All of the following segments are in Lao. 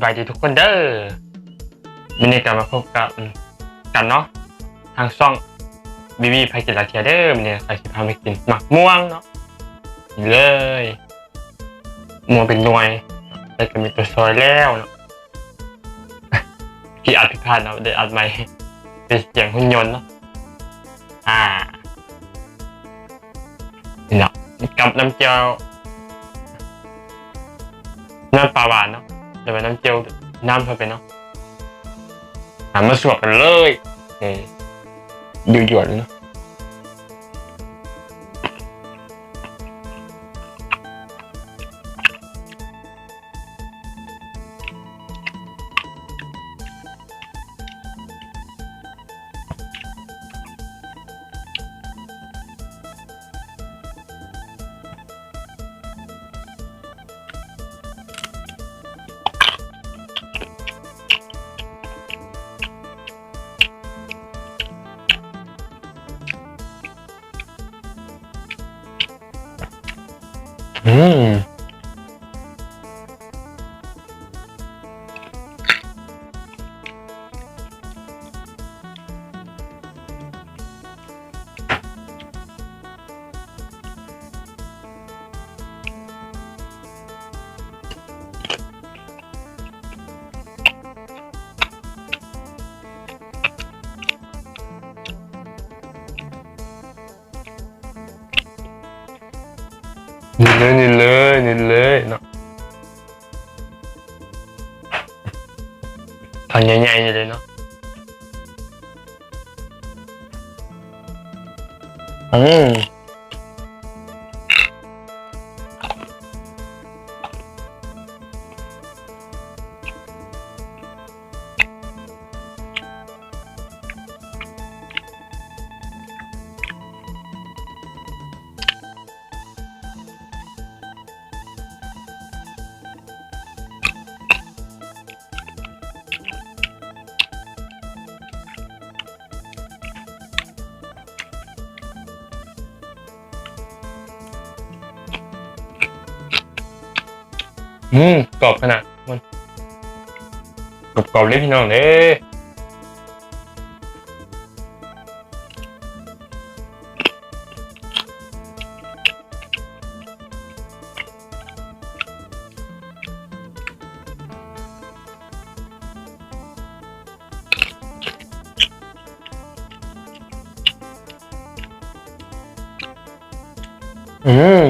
ບາຍດີທຸກຄົນເດີ້. ມື້ນີ້ກໍມາພົບກັນ ກັນເນາະ ທາງຊ່ອງ ວີວີ ພາກິນລາວທຽວເດີ້. ມື້ນີ້ຂ້ອຍຊິພາມາກິນໝາກມ່ວງເນາະ. ນີ້ເລີຍ ມ່ວງເປັນໜ່ວຍ ແລ້ວກໍມີຕົວຊອຍແລ້ວເນາະ. ທີ່ອັດຜິດພາດເນາະ ໄດ້ອັດໃໝ່ ເປັນສຽງຫຸ່ນຍົນເນາະ. ອ່າ ນີ້ເນາະ ກັບນ້ຳແຈ່ວ ນ້ຳປາຫວານເນາະ ຫຼືວ່ານ້ຳແຈ່ວ ນ້ຳເຂົ້າໄປເນາະ. ອ່າ ມາສວບກັນເລີຍ. ເອີ ຢູ່ຢວນເນາະ. ອືມ ນີ້ເລີຍ ນີ້ເລີຍ ນີ້ເລີຍເນາະ. ທ່ອນໃຫຍ່ໆ ນີ້ເລີຍເນາະ. ອືມ. ອືມ ກອບຂະໜາດ ກອບໆ ເລີຍພີ່ນ້ອງເດີ. ອືມ.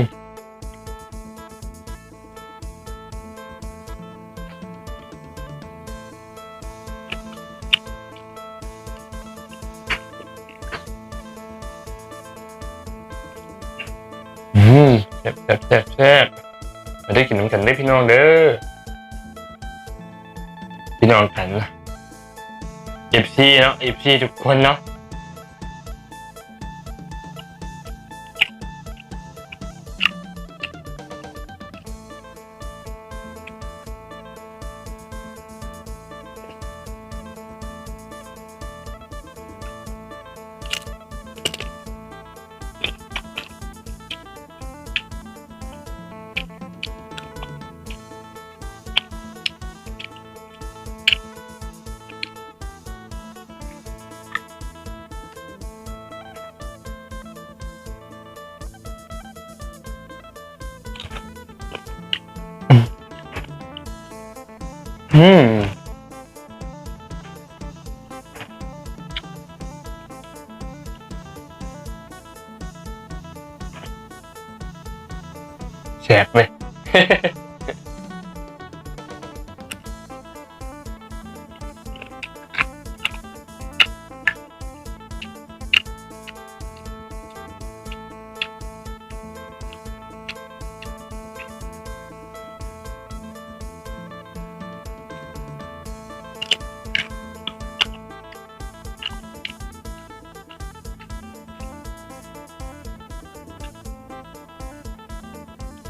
ອືມ ແຊບໆໆໆ ມາໄດ້ກິນນຳກັນເດີ້ພີ່ນ້ອງເດີ້ ພີ່ນ້ອງກັນ ເອັຟຊີເນາະ ເອັຟຊີທຸກຄົນເນາະ. ອືມ ແຊບເວີຍ.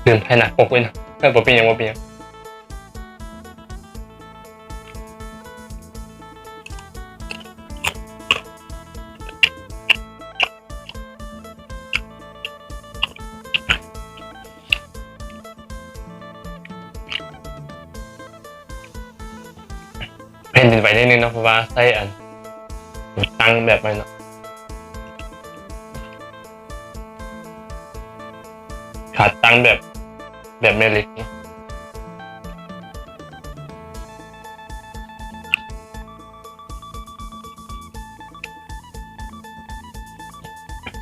ເລື່ອງພາຍໃນອອກເວີຍນະ. ເອີ ບໍ່ເປັນຫຍັງ ບໍ່ເປັນຫຍັງ. ອ ປັນໄປໄດ້ແນ່ເນາະ ເພາະວ່າໃຊ້ອັນ ຕັ້ງແບບໃໝ່ເນາະ ຂາຕັ້ງແບບ ແບບແມ່ເຫຼັກເນາະ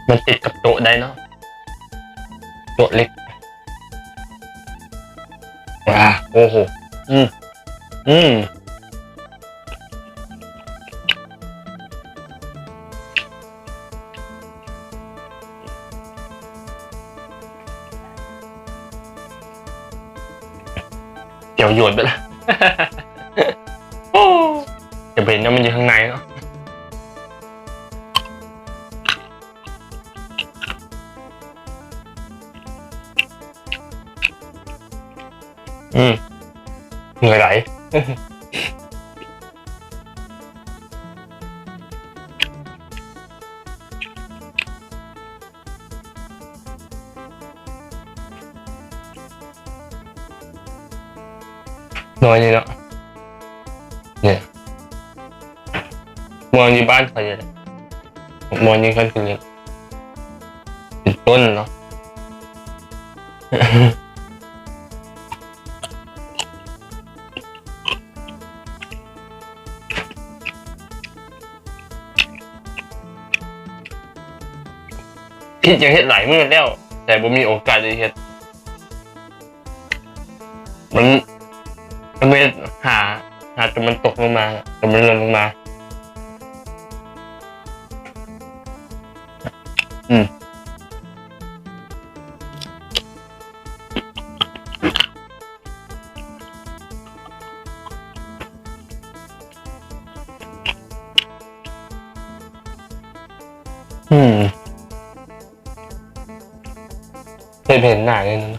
ມັນຕິດກັບໂຕະໄດ້ເນາະ ໂຕະເຫຼັກ ອາ ໂອ້ໂຫ ອືມ ອືມ ແຈ່ວຢວນໄປລະ ໂອ້ ຈະເປັນນຳ ມັນຢູ່ຂ້າງໃນເນາະ. ອືມ ເມື່ອຍຫຼາຍ ໜ້ອຍນີ້ເນາະ ນີ້ ມ່ວງຢູ່ບ້ານຂ້ອຍນີ້ແຫຼະ ໝາກມ່ວງນີ້ຂ້ອຍຂຶ້ນເລີຍ ເປັນຕົ້ນເນາະ ຄິດຢາກເຮັດຫຼາຍມື້ແລ້ວ ແຕ່ບໍ່ມີໂອກາດໄດ້ເຮັດ. ມັນ ມັນເຮັດຫາ ຫາຈົນມັນຕົກລົງມາ ຈົນມັນຫຼົ່ນລົງມາ ອືມ ອືມ. ເຫັນ ເຫັນໜ້າເລີຍນະ.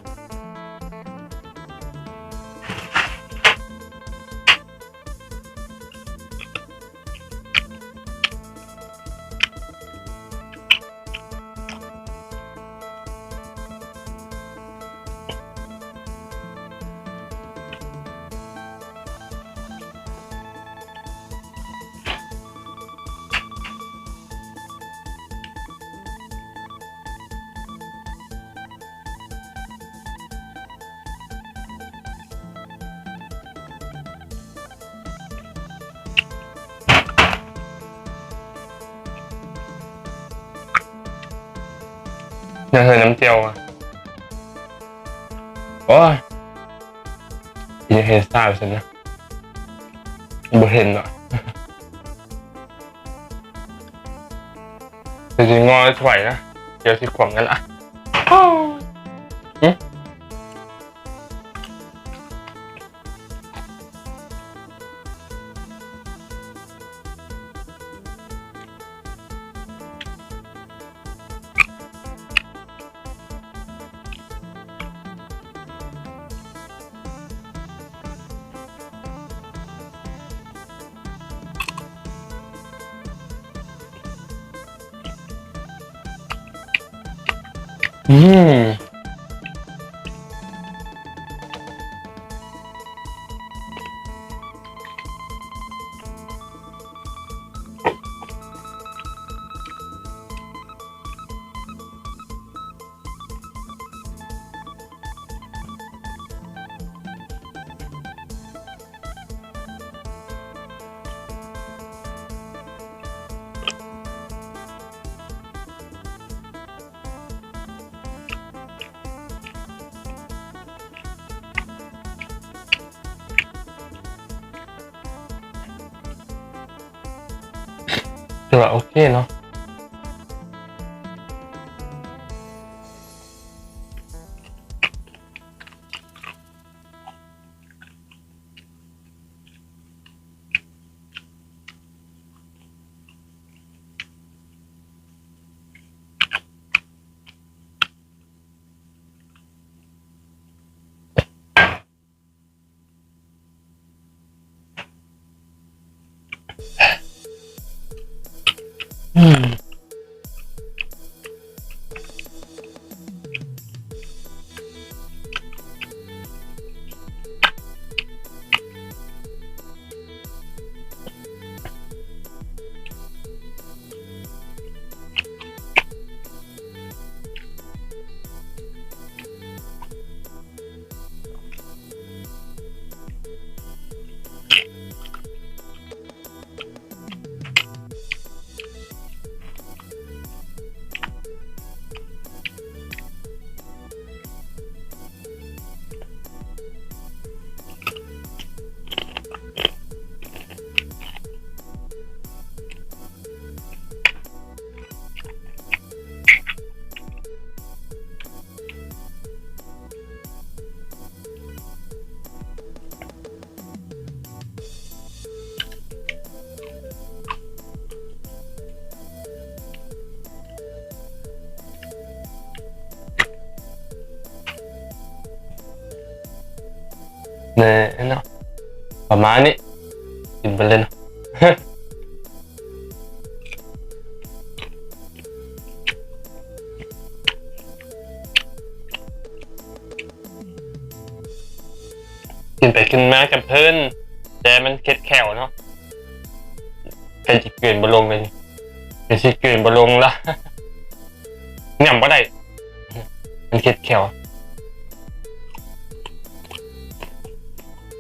ຢາກໃສ່ນ້ຳແຈ່ວອະ. ໂອ້ຍ ຢາກເຫັນສາວຊັ້ນນະ ບໍ່ເຫັນເນາະ. ຊິງໍຖວາຍນະ ດຽວຊິຂວາງກັນລະ. ອືມ. ຖືວ່າໂອເຄເນາະ. ອືມ. ອ ເອີເນາະ ປະມານນີ້ ກິນໄປເລີຍເນາະ. ກິນໄປກິນມາກະເພີນ ແຕ່ມັນເຄັດແຂ້ວເນາະ. ເປັນຊິກືນບໍ່ລົງເລີຍນີ້ ເປັນຊິກືນບໍ່ລົງລະ ຫຍ້ຳບໍ່ໄດ້ ມັນເຄັດແຂ້ວ.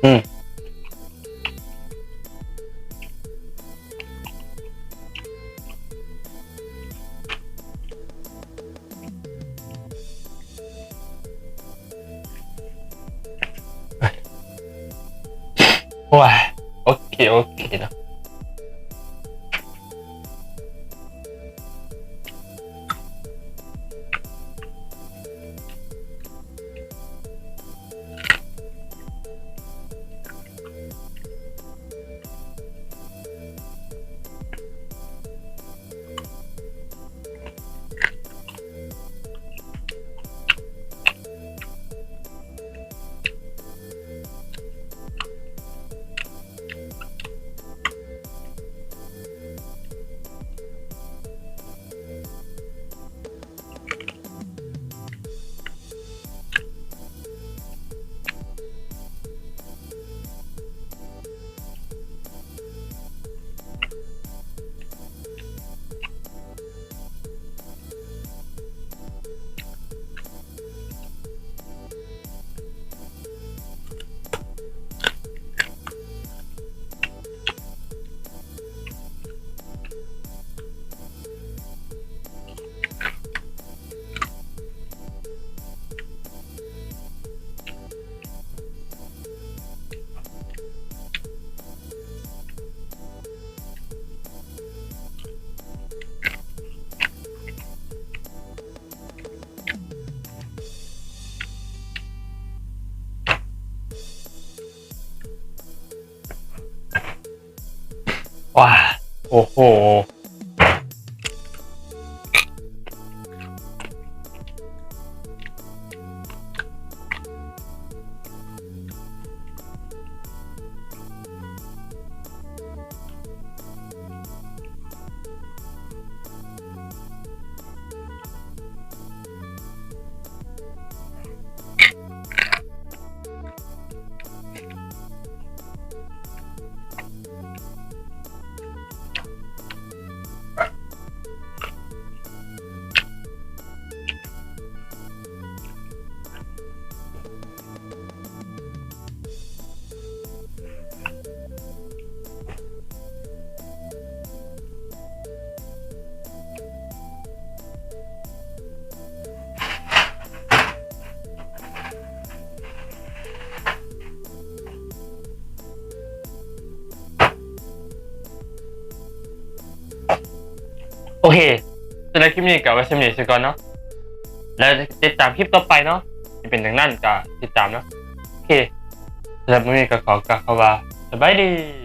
ອືມ ໂອ້ຍ ໂອເຄ ໂອເຄເນາະ. ວ້າ ໂອ້ໂຫ. ໂອເຄ ສຳລັບຄລິບນີ້ກໍໄວ້ສ່ຳນີ້ຊະກ່ອນເນາະ ແລ້ວຕິດຕາມຄລິບຕໍ່ໄປເນາະ ຊິເປັນຈັ່ງນັ້ນກໍຕິດຕາມເນາະ. ໂອເຄ ສຳລັບມື້ນີ້ກໍຂໍກ່າວຄຳວ່າ ສະບາຍດີ.